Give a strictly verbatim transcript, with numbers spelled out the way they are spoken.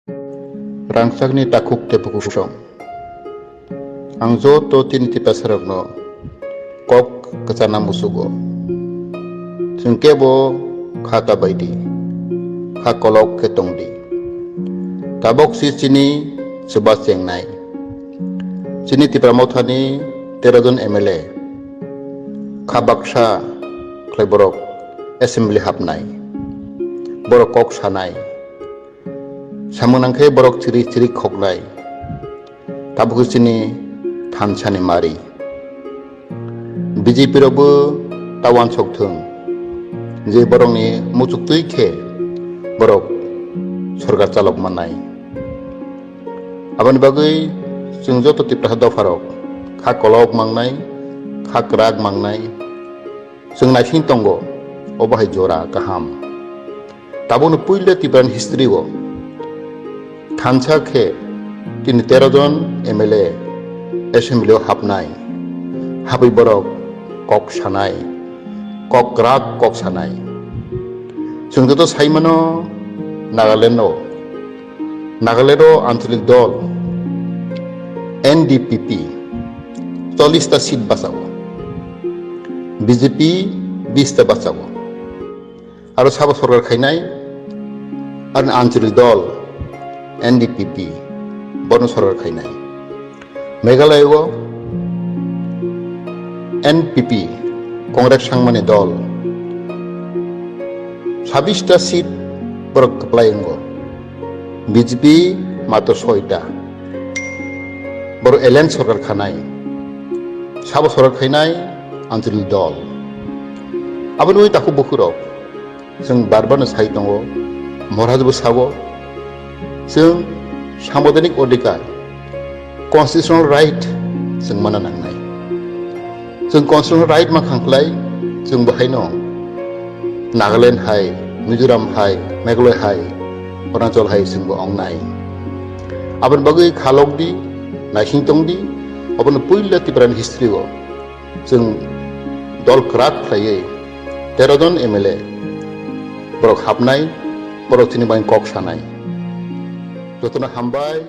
Rangchakni takhuk tei bukhuk song. Ang joto chini tiprasarokno kok kwchana muchugo. Chwng kebo kha ta bai di, kha kolok khe tong di. Tabok si chini chuba chengnai. Chini Tipra Mothani tero jon M L A kha baksa khlai borok assembly hapnai, borok kok sanai. Samung nangkhe borok chiri chiri khoknai. Tabuk chini thansani mari. B J P rokbo ta uansok thung je borokni muchuk twi khe borok sorkar chalok mannai. Aboni bagwi chwng joto Tiprasa dopharok kha kolok mangnai, kha kwrak mangnai, chwng naising tongo, obo hai jora kaham. Tabukni puila Tiprani history o thansa khe tini tero jon M L A assembly o hapnai, habwi borok kok sanai, kok kwrak kok sanai. Chwng joto sai mano Nagaland o Nagaland o ancholik dol N D P P chollish ta seat bachao, B J P bish ta bachao, aro sabo sorkar khainai, aro ancholik dol N D P P bono sorkar khainai. Meghalaya o N P P, Congress sangmani dol, sabbish ta seat borok kwplai wngo, B J P matro soi ta. Borok alliance sorkar khanai, sabo sorkar khainai ancholik dol. Aboni ui takhuk bukhurok. Chwng bar bar no sai tongo, Maharaj bo sao, chwng sanbidhanik odhikar, constitutional right chwng mana nangnai. Chwng constitutional right ma khangkhlai, chwng bo haino Nagaland hai, Mizoram hai, Meghalaya hai, Arunachal hai chwng bo wngnai. Aboni bagwi khalok di, naising tong di, abono puila Tiprani history o. Chwng dol kwrak khlaiwi tero jon M L A borok hapnai, borok chini bai kok sanai. Jotono hambai.